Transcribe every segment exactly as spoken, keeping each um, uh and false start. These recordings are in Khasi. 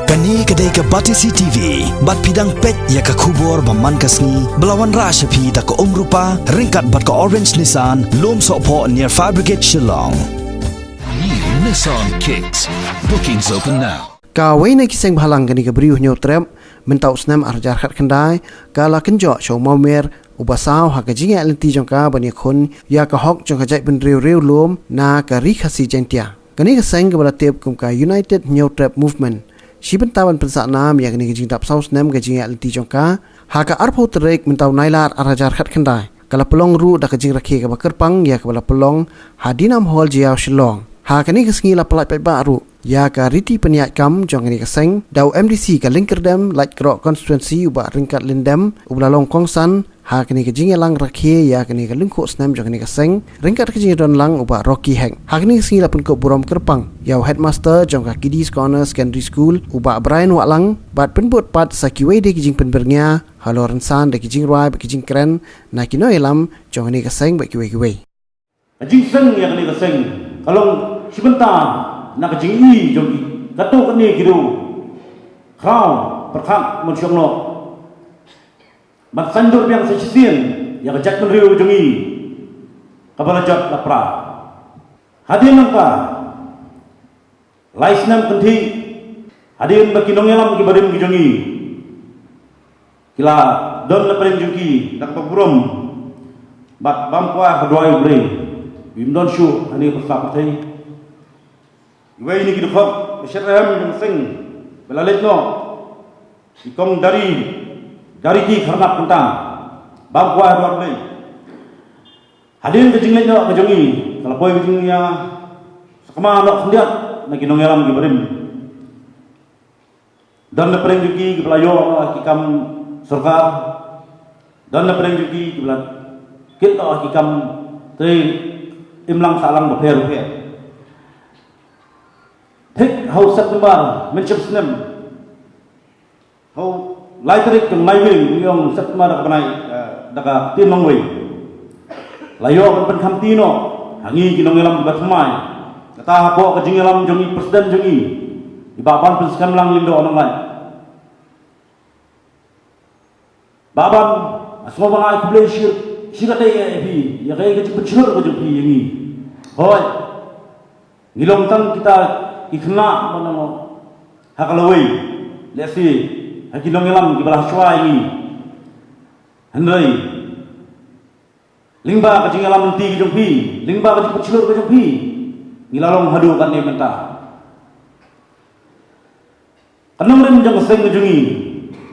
Kane ka dei ka Batesi T V, bad phi dang peit ïa ka khubor ba man ka sngi, ba la wanrah sha phi da ka Umrupa, ryngkat bad ka Orange Nissan, Lum Sohphoh near Fire Brigade Shillong. New Nissan Kicks. Bookings open now. Kawei na ki seng bhalang kane ka Bri u Hynñiewtrep, mynta u snem ar hajar khatkhyndai, ka la kynjoh sha u mawmer, uba saw ha ka jingïaid lynti jong ka ban ïakhun ïa ka hok jong ka jaitbynriew riewlum na ka Ri Khasi Jaintia. Kane ka seng kaba la tip kum ka United Hynñiewtrep Movement, shi bynta ban pynsah nam ïa kane ka jingdap saw snem ka jingïaid lynti jong ka, ha ka arphew tarik mynta u Nailar ar hajar khatkhyndai, ka la pynlong ruh da ka jingrakhe kaba kyrpang ïa kaba la pynlong ha Dinam Hall Jaiaw Shillong. Ha kane ka sngi la pyllait paidbah ruh ïa ka riti pynïaid kam jong kane ka seng da u M D C ka Lyngkyrdem Laitkroh Constituency u Bah Ryngkat Lyndem, uba la long kongsan ha kane ka jingïalang rakhe ïa kane ka lyngkhuh snem jong kane ka seng, ryngkat ka jingdon lang u Bah Rocky Hek. Ha kane ka sngi la pynkup burom kyrpang ïa u Headmaster jong ka Kiddies Corner Secondary School u Bah Brian Wahlang, bad pynbud pat sa kiwei de ki jingpynbyrngia halor rynsan da ki jingrwai bad ki jingkren na ki nongïalam jong kane ka seng bad kiwei kiwei. Ka jingseng ïa kane ka seng ka long shi bynta na ka jingïohi jong ki katto katne ki riew khraw pyrkhat mynshuwa noh. Ban sngewthuh biang sa shisien ïa ka jaitbynriew jong ngi kaba la jot la pra. Hadien nangta, lai snem kynthih, hadien ba ki nongïalam ki barim ki jong ngi ki la don na pdeng jong ki da kaba burom bad bam kwah ha duwai U Blei, ym don shuh hangne ha pyrthei. Iwei na ki dkhot ba shet rhem jong ka seng ba la leit noh, i Kong Dari, Dari T Kharnap Kyntang, bam kwah ha duwai U Blei. Hadien ka jingleit noh ka jong ngi, ka la poi ka jingïasakma noh khyndiat na ki nongïalam ki barim. Don na pdeng jong ki kiba la ïoh noh ha ki kam sorkar, don na pdeng jong ki kiba la kit noh ha ki kam trei imlang sahlang bapher bapher. Thik ha u September mynshwa snem, ha u lai tarik jong u bnai Naiwieng, u ïong September da ka bnai, eh, da ka ktien nongwei, la ïoh ban pynkhamti noh ha ngi ki nongïalam kiba thymmai. Kata hapoh ka jingïalam jong i President jong ngi, i Bah Ban Pynskhem Lang Lyngdoh Nonglait. Bah Ban, nga sngewbha ban ai khublei shi, shi katdei ïa phi ïa kaei ka jingpynshlur ka jong phi ïa ngi. Hooid, ngi long tang kita ki khynnah ba nang ha ka lawei, lehse ha ki nongïalam kiba la shuwa ïa ngi. Hynrei lyngba ka jingïalam lynti ka jong phi, lyngba ka jingpynshlur ka jong phi, ngi la long haduh katne mynta. Ka nongrim jong ka seng ka jong ngi,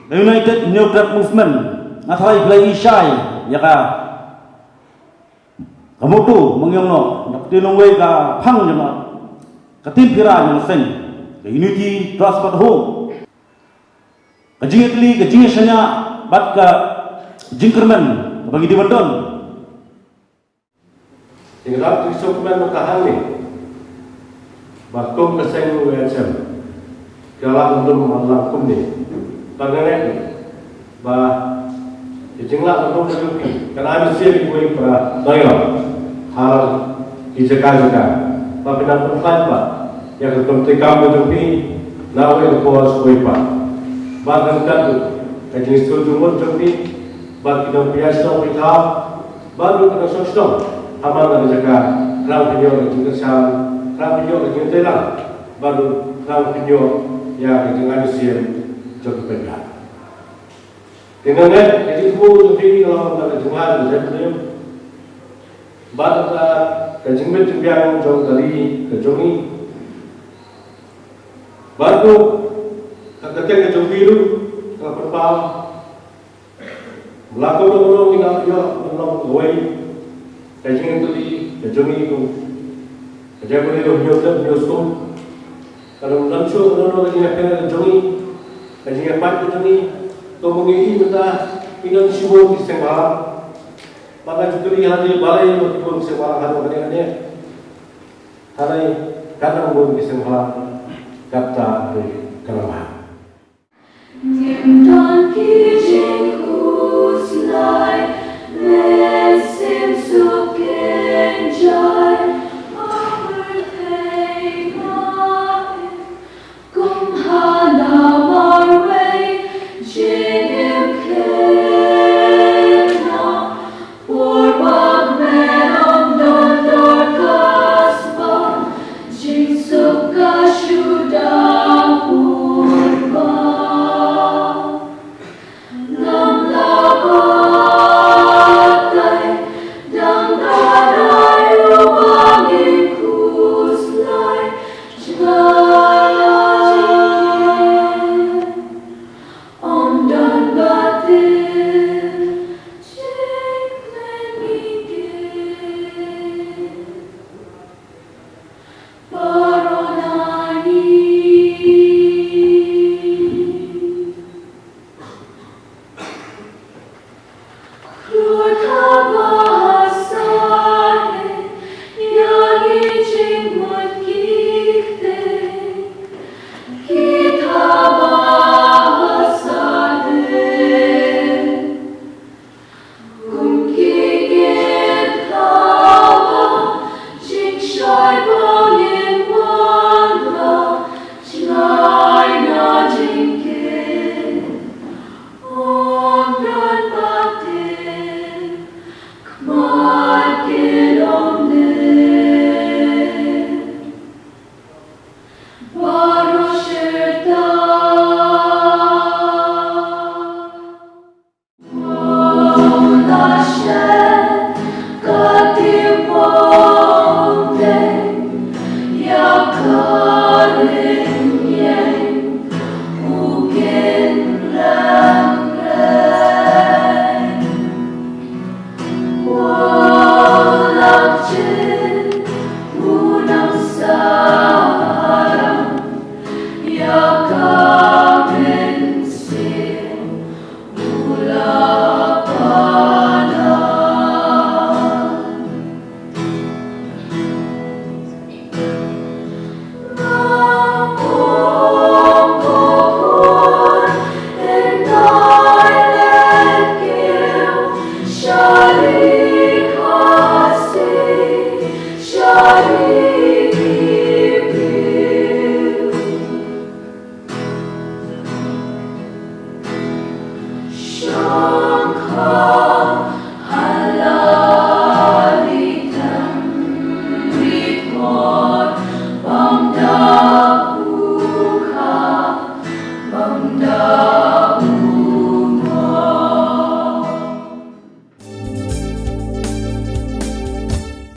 ka United Hynñiewtrep Movement, nga tharai phi la ïohi shai ïa ka, ka motto ba ngi ong noh, na ka ktien nongwei ka phang jong ka, ka ktien pura jong ka seng, ka Unity, Trust bad Hope. Ka jingïatylli, ka jingïashaniah bad ka jingkyrmen kaba ngi dei ban don. Te nga dap ju sngewkmen mynta hangne ba kum ka seng U H M, ka la kyllum man la kumne. Ba nga ngeit ba ka jinglah ban kum ka jong phi kan ai mynsiem ïa kiwei para nongïalam ha ki jaka jaka, ba phin nang pynkhlaiñ pat ïa ka rukom treikam ka jong phi na kawei ka por sha kawei pat. Bad ryngkat ka jingsngewthuh jong phi bad ki nongpynïaid shnong phi thaw, bad ruh ki nongshong shnong ha man la ka jaka, khnang phin ïoh ka jingkyrshan, khnang phin ïoh ka jingïatreilang, bad ruh khnang phin ïoh ïa ka jingai mynsiem jong ki paidbah. Te nga ngeit ka jingthmu jong phi ka long na ka jinglait ka jingpynim bad ka, ka jingmit jingbiang jong ka ri ka jong ngi. Bad ruh ka kyrteng ka jong phi ruh ka la pynpaw. Mlak kumno kumno ngi la ïoh ban long kawei ka jingïatylli ka jong ngi kum ka jaitbynriew Hynñiewtrep Hynñiewskum. Ka dang don shuh kumno kumno ka jingïapher ka jong ngi, ka jingïapait ka jong ngi. Kumba ngi ïohi mynta, ngi don shibun ki seng bhalang. Bad nga ju kylli ha ki balei ba ki bun ki seng bhalang haduh kane kane. Hynrei ka dang bun ki seng bhalang, kata ka dei ka nongmah.